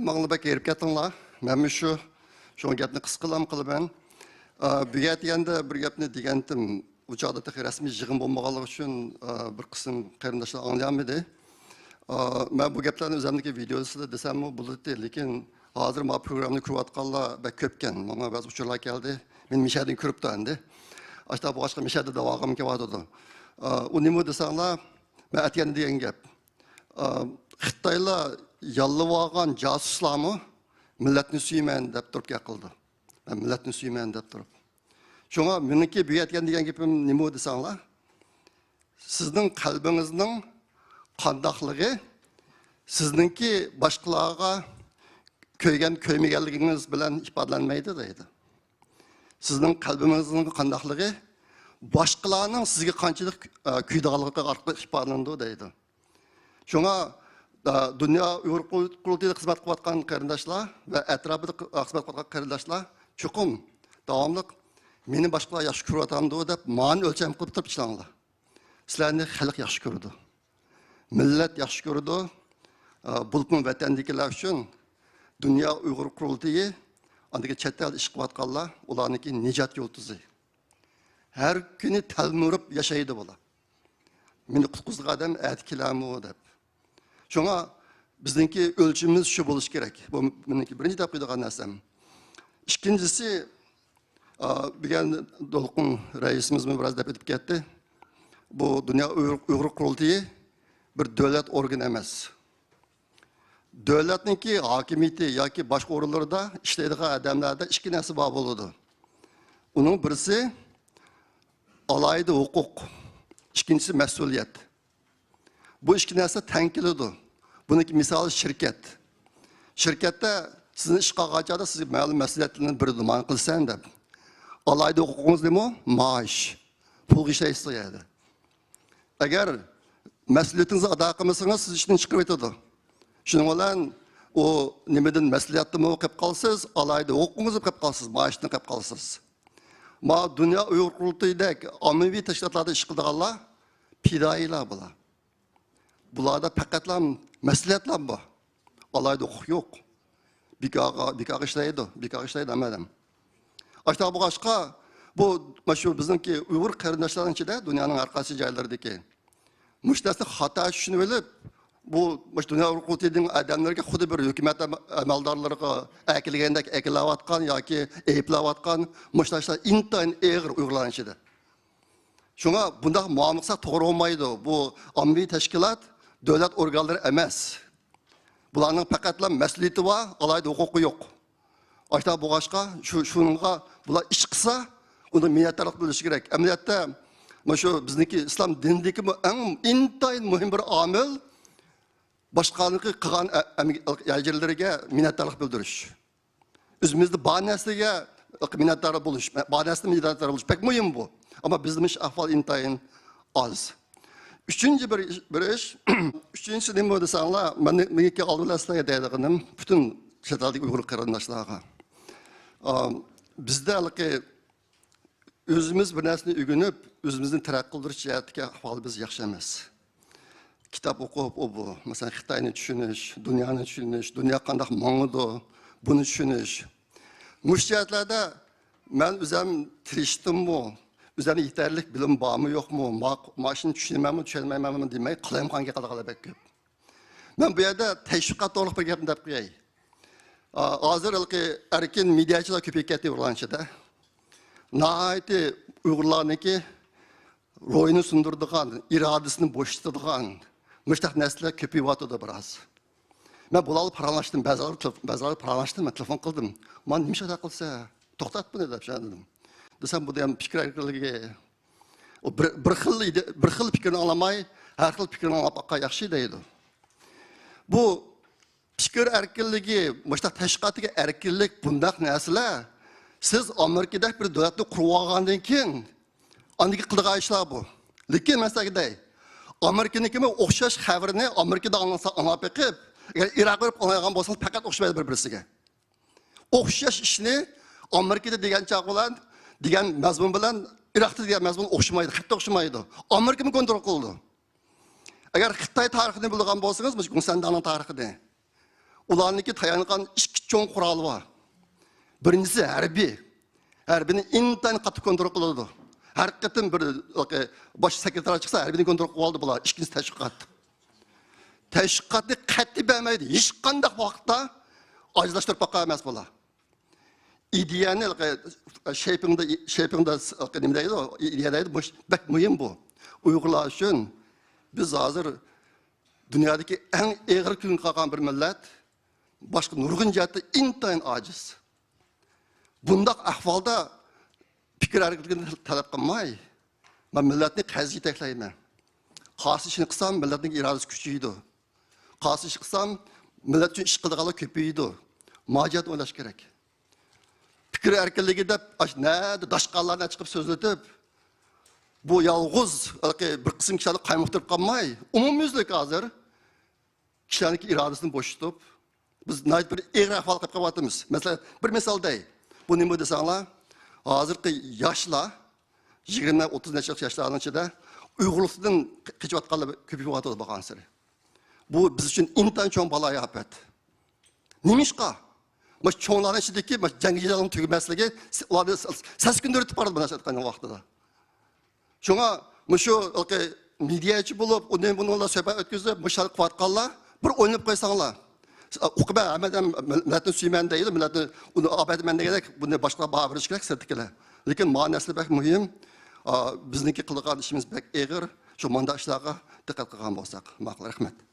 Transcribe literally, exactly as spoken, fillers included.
ماڭىلا بەك ھېرىپ كەتتىڭلار. مەنمۇ شۇ، شۇ گەپنى قىسقىلا قىلىمەن. ئا، بۈگۈن دېگەندە بىر گەپنى دېگەنتىم. ئۇ چاغدا تېخى رەسمىي يىغىن بولمىغانلىقى ئۈچۈن، ئا، بىر قىسىم قېرىنداشلار ئاڭلىيالمىدى. ئا، مەن بۇ گەپلەرنى ئۆزۈمنىڭكى ۋىدېيوسىدا دېسەممۇ بولاتتى، لېكىن ھازىر ما پروگراممىنى كۆرۈۋاتقانلار بەك كۆپكەن. ماڭا بەزى ئۇچۇرلار كەلدى. مېنى مىشەدىن كۆرۈپتۇ ئەمدى. ئاشتا بولغاچقا مىشەدە داۋاغىمۇ كېلىۋاتىدۇ. ئا، ئۇ نېمە دېسەڭلار، مەن ئەتىگەندە دېگەن گەپ. ئا، خىتايلار ياللىۋالغان جاسۇسلارمۇ مىللەتنى سۆيىمەن دەپ تۇرۇپ گەپ قىلىدۇ. مەن مىللەتنى سۆيىمەن دەپ تۇرۇپ. شۇڭا مېنىڭكى بۈگۈن ئېيتكەن دېگەن گېپىم نېمە دېسەڭلار، سىزنىڭ قەلبىڭىزنىڭ قانداقلىقى سىزنىڭكى باشقىلارغا كۆيگەن كۆيمىگەنلىكىڭىز بىلەن ئىپادىلەنمەيدۇ دەيدۇ. سىزنىڭ قەلبىڭىزنىڭ قانداقلىقى باشقىلارنىڭ سىزگە قانچىلىك، ئە، كۆيىدىغانلىقى ئارقىلىق ئىپادىلىنىدۇ دەيدۇ. شۇڭا، ئە، دۇنيا ئۇيغۇر قۇرۇلتىيىدا خىزمەت قىلىۋاتقان قېرىنداشلار ۋە ئەتراپىدا خىزمەت قىلىۋاتقان قېرىنداشلار چوقۇم داۋاملىق مېنى باشقىلار ياخشى كۆرۈۋاتامدۇ دەپ مانى ئۆلچەم قىلىپ تۇرۇپ ئىشلەڭلار. سىلەرنى خەلق ياخشى كۆرىدۇ. مىللەت ياخشى كۆرىدۇ. ئە، بولۇپمۇ ۋەتەندىكىلەر ئۈچۈن دۇنيا ئۇيغۇر قۇرۇلتىيى، ئاندىكى چەت ئەلدە ئىش قىلىۋاتقانلار، ئۇلارنىڭكى نىجات يۇلتۇزى. ھەر كۈنى تەلمۈرۈپ ياشايدۇ بۇلار. مېنى قۇتقۇزىدىغان ئادەم ئەتە كېلەرمۇ دەپ. شۇڭا بىزنىڭكى ئۆلچىمىمىز شۇ بولۇشى كېرەك. بۇ مېنىڭكى بىرىنچى دەپ قويىدىغان نەرسەم. ئىككىنچىسى، ئا، بۈگۈن دولقۇن رەئىسىمىزمۇ بىراز دەپ ئۆتۈپ كەتتى. بۇ دۇنيا ئۇيغۇر، ئۇيغۇر قۇرۇلتىيى بىر دۆلەت ئورگىنى ئەمەس. دۆلەتنىڭكى ھاكىمىيىتى ياكى باشقا ئورۇنلىرىدا ئىشلەيدىغان ئادەملەردە ئىككى نەرسە بار بولىدۇ. ئۇنىڭ بىرسى ئالاھىدە ھوقۇق، ئىككىنچىسى مەسئۇلىيەت. بۇ ئىككى نەرسە تەڭ كېلىدۇ. بۇنىڭكى مىسالى شىركەت. شىركەتتە سىزنى ئىشقا ئالغان چاغدا سىزگە مەلۇم مەسئۇلىيەتلەرنى بېرىدۇ، مانا قىلىسەن دەپ. ئالاھىدە ھوقۇقىڭىز نېمە؟ مائاش. پۇلغا ئىشلەيسىز ئۇ يەردە. ئەگەر مەسئۇلىيىتىڭىزنى ئادا قىلمىسىڭىز، سىز ئىشتىن چىقىرىۋېتىدۇ. شۇنىڭ بىلەن ئۇ نېمىدىن، مەسئۇلىيەتتىنمۇ قېلىپ قالىسىز، ئالاھىدە ھوقۇقىڭىزنى قېلىپ قالىسىز، مائاشتىن قېلىپ قالىسىز. ما دۇنيا ئۇيغۇر قۇرۇلتىيىدەك ئاممىۋى تەشكىلاتلاردا ئىش قىلىدىغانلار پىدائىيلار بۇلار. بۇلاردا پەقەتلا مەسئۇلىيەتلا بار. ئالاھىدە ھوقۇق يوق. بىكارغا، بىكارغا ئىشلەيدۇ، بىكارغا ئىشلەيدۇ ھەممە ئادەم. ئاشۇنداق بولغاچقا، بۇ، مانا شۇ بىزنىڭكى ئۇيغۇر قېرىنداشلارنىڭ ئىچىدە، دۇنيانىڭ ھەر قايسى جايلىرىدىكى مۇشۇ نەرسىنى خاتا چۈشىنىۋېلىپ، بۇ، مۇشۇ دۇنيا ئۇيغۇر قۇرۇلتىيىنىڭ ئادەملىرىگە خۇددى بىر ھۆكۈمەت ئەم-، ئەمەلدارلىرىغا ئەركىلىگەندەك ئەركىلەۋاتقان ياكى ئەيىبلەۋاتقان مۇشۇ نەرسىلەر ئىنتايىن ئېغىر ئۇيغۇرلارنىڭ ئىچىدە. شۇڭا بۇنداق مۇئامىلە قىلساق توغرا بولمايدۇ. بۇ ئاممىۋى تەشكىلات، دۆلەت ئورگانلىرى ئەمەس. بۇلارنىڭ پەقەتلا مەسئۇلىيىتى بار، ئالاھىدە ھوقۇقى يوق. ئاشۇنداق بولغاچقا، شۇ، شۇنىڭغا بۇلار ئىش قىلسا، ئۇنىڭ مىننەتدارلىق بىلدۈرۈشى كېرەك. ئەمەلىيەتتە، مانا شۇ بىزنىڭكى ئىسلام دىنىدىكىمۇ ئەڭ ئىنتايىن مۇھىم بىر ئامىل، باشقىلارنىڭكى قىلغان ئە-، ئەم-، ئەجىرلىرىگە مىننەتدارلىق بىلدۈرۈش. ئۆزىمىزدە بار نەرسىگە مىننەتدار بولۇش، بار نەرسىدە مىننەتدار بولۇش بەك مۇھىم بۇ. ئەمما بىزدە مۇشۇ ئەھۋال ئىنتايىن ئاز. ئۈچىنچى بىر ئىش، بىر ئىش، ئۈچىنچىسى نېمە دېسەڭلار، مەن، مېنىڭكى ئالدى بىلەن سىلەرگە دەيدىغىنىم، پۈتۈن چەت ئەلدىكى ئۇيغۇر قېرىنداشلارغا. ئا، بىزدە ھېلىقى ئۆزىمىز بىر نەرسىنى ئۆگىنىپ، ئۆزىمىزنى تەرەققىي قىلدۇرۇش جەھەتتىكى ئەھۋالىمىز ياخشى ئەمەس. كىتاب ئوقۇپ، ئۇ بۇ، مەسىلەن، خىتاينى چۈشىنىش، دۇنيانى چۈشىنىش، دۇنيا قانداق ماڭىدۇ، بۇنى چۈشىنىش. مۇشۇ جەھەتلەردە مەن ئۆزۈم تىرىشتىممۇ، ئۆزۈمدە يېتەرلىك بىلىم بارمۇ يوقمۇ، ما-، ماشىنى چۈشىنىمەنمۇ چۈشەنمەيمەنمۇ دېمەي، قالايمىقان گەپ قىلىدىغانلار بەك كۆپ. مەن بۇ يەردە تەشۋىقات توغرىلىق بىر گەپنى دەپ قوياي. ئا، ھازىر ھېلىقى ئەركىن مېدىياچىلار كۆپىيىپ كەتتى ئۇيغۇرلارنىڭ ئىچىدە. ناھايىتى ئۇيغۇرلارنىڭكى روھىنى سۇندۇرىدىغان، ئىرادىسىنى بوشىتىدىغان مۇشۇنداق نەرسىلەر كۆپىيىۋاتىدۇ بىراز. مەن بۇلارغا پاراڭلاشتىم، بەزىلەرگە تېلېف-، بەزىلەرگە پاراڭلاشتىم، مەن تېلېفون قىلدىم. مانا نېمە ئىش ئاتا قىلسا، توختات بۇنى دەپ شۇنداق دېدىم. دېسەم، بۇ دېگەن پىكىر ئەركىنلىكى. ئۇ بىر، بىر خىل ئىدى، بىر خىل پىكىرنى ئاڭلىماي، ھەر خىل پىكىرنى ئاڭلاپ باققان ياخشى دەيدۇ. بۇ پىكىر ئەركىنلىكى، مۇشۇنداق تەشۋىقاتتىكى ئەركىنلىك، بۇنداق نەرسىلەر سىز ئامېرىكىدەك بىر دۆلەتنى قۇرۇۋالغاندىن كېيىن ئاندىن كېيىن قىلىدىغان ئىشلار بۇ. لېكىن مەن سىلەرگە دەي، ئامېرىكىنىڭكىمۇ ئوخشاش خەۋىرىنى ئامېرىكىدا ئاڭلىسا، ئاڭلاپ بېقىپ، ئەگەر ئىراققا بېرىپ ئاڭلايدىغان بولسىڭىز، پەقەت ئوخشىمايدۇ بىر-بىرسىگە. ئوخشاش ئىشنى ئامېرىكىدا دېگەن چاغ بىلەن، دېگەن مەزمۇن بىلەن ئىراقتا دېگەن مەزمۇن ئوخشىمايدۇ، قەتئىي ئوخشىمايدۇ. ئامېرىكىمۇ كونترول قىلىدۇ. ئەگەر خىتاي تارىخىنى بىلىدىغان بولسىڭىز، مۇشۇ گۇڭسەنداڭنىڭ تارىخىنى، ئۇلارنىڭكى تايانغان ئىككى چوڭ قورالى بار. بىرىنچىسى ھەربىي. ھەربىينى ئىنتايىن قاتتىق كونترول قىلىدۇ. ھەر قېتىم بىر باش سېكرېتار چىقسا، ھەربىينى كونترول قىلىۋالىدۇ بۇلار. ئىككىنچىسى تەشۋىقات. تەشۋىقاتنى قەتئىي بەرمەيدۇ. ھېچقانداق ۋاقىتتا ئاجىزلاشتۇرۇپ باققان ئەمەس بۇلار. ئىدىيەنى، شېپىڭدا، شېپىڭدا، نېمە دەيدۇ؟ ئىدىيە دەيدۇ. بەك مۇھىم بۇ. ئۇيغۇرلار ئۈچۈن بىز ھازىر دۇنيادىكى ئەڭ ئېغىر كۈنگە قالغان بىر مىللەت. باشقا نۇرغۇن جەھەتتە ئىنتايىن ئاجىز. بۇنداق ئەھۋالدا پىكىر ئەركىنلىكىنى تەلەپ قىلماي، مەن مىللەتنى قەرزگە يېتەكلەيمەن. قارشى ئىشنى قىلسام، مىللەتنىڭ ئىرادىسى كۈچىيىدۇ. قارشى ئىش قىلسام، مىللەت ئۈچۈن ئىش قىلىدىغانلار كۆپىيىدۇ. مۇھاجىرەتنى ئويلاش كېرەك. پىكىر ئەركىنلىكى دەپ، ئاشۇ نەدە داشقاللارنى چىقىپ سۆزلىتىپ، بۇ يالغۇز بىر قىسىم كىشىلەرنى قايمۇقتۇرۇپ قالماي، ئومۇميۈزلۈك ھازىر كىشىلەرنىڭكى ئىرادىسىنى بوشىتىپ، بىز ناھايىتى بىر ئېغىر ئەھۋالغا قېلىپ قېلىۋاتىمىز. مەسىلەن، بىر مىسال دەي. بۇ نېمە دېسەڭلار، ھازىرقى ياشلار، يىگىرمە، ئوتتۇز ياشلىق ياشلارنىڭ ئىچىدە ئۇيغۇرلۇقتىن قېچىۋاتقانلار كۆپىيىۋاتىدۇ بارغانسېرى. بۇ بىز ئۈچۈن ئىنتايىن چوڭ بالايىئاپەت. نېمىشقا؟ مۇشۇ چوڭلارنىڭ ئىچىدىكى مۇشۇ جەڭگىلەرنىڭ تۈگىمەسلىكى ئۇلارنى سەسكۈندۈرۈپ بارىدۇ، بۇ نەرسە ئېيتقان ۋاقتىدا. شۇڭا مۇشۇ مېدىياچى بولۇپ، ئۇنى بۇنى بىلەن سۆھبەت ئۆتكۈزۈپ، مۇشۇ قىلىۋاتقانلار بىر ئويلىنىپ قويساڭلار. ئۇقۇبە ھەممىدەم مىللەتنى سۆيىمەن دەيدۇ، مىللەتنى ئۇنى ئاۋۇ ئەتىمەن دېگەندەك، بۇنى باشقىلار باھا بېرىشى كېرەك، سىرتتىكىلەر. لېكىن مانا نەرسىلەر بەك مۇھىم. ئا، بىزنىڭكى قىلىدىغان ئىشىمىز بەك ئېغىر. شۇ مانداق ئىشلارغا دىققەت قىلغان بولساق ماقۇل. رەھمەت.